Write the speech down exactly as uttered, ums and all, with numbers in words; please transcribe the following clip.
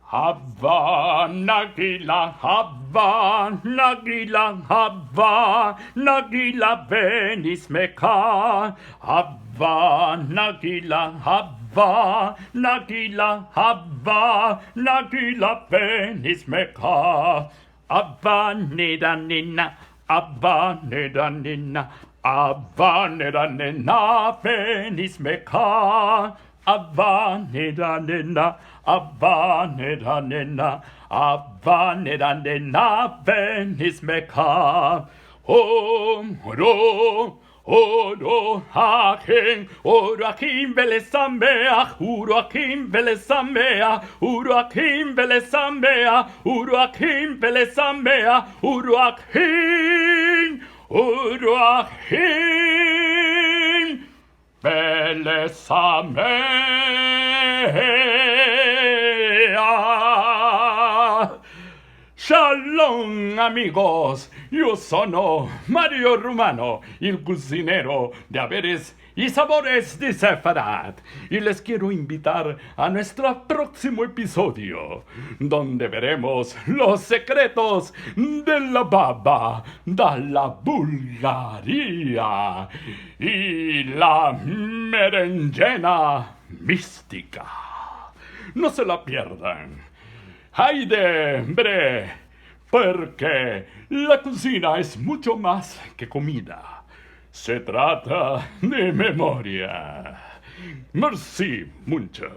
Ava nagila, ava nagila, ava nagila, ven ismeka. Ava nagila, ava nagila, ava nagila, ven ismeka. Ava nedanena, ava nedanena, ava nedanena, ven ismeka. Ava nedanena, ava nedanena, ava nedanena, ven ismeka. Om ro, oro ahin, oro ahin velesameah, oro ahin velesameah, oro ahin velesameah, oro ahin velesameah, oro ahin, oro ahin velesameah. Shalom, amigos. Yo sono Mario Rumano, el kuzinero de averes i savores de Sefarad. I les kero invitar a muestro proksimo epizodio, donde veremos los sekretos de la baba, de la Bulgaria i la merengena mistika. No se la pierdan. Ayde, bre, porke la kuzina es muncho mas ke komida. Se trata de memoria. Mersi muncho.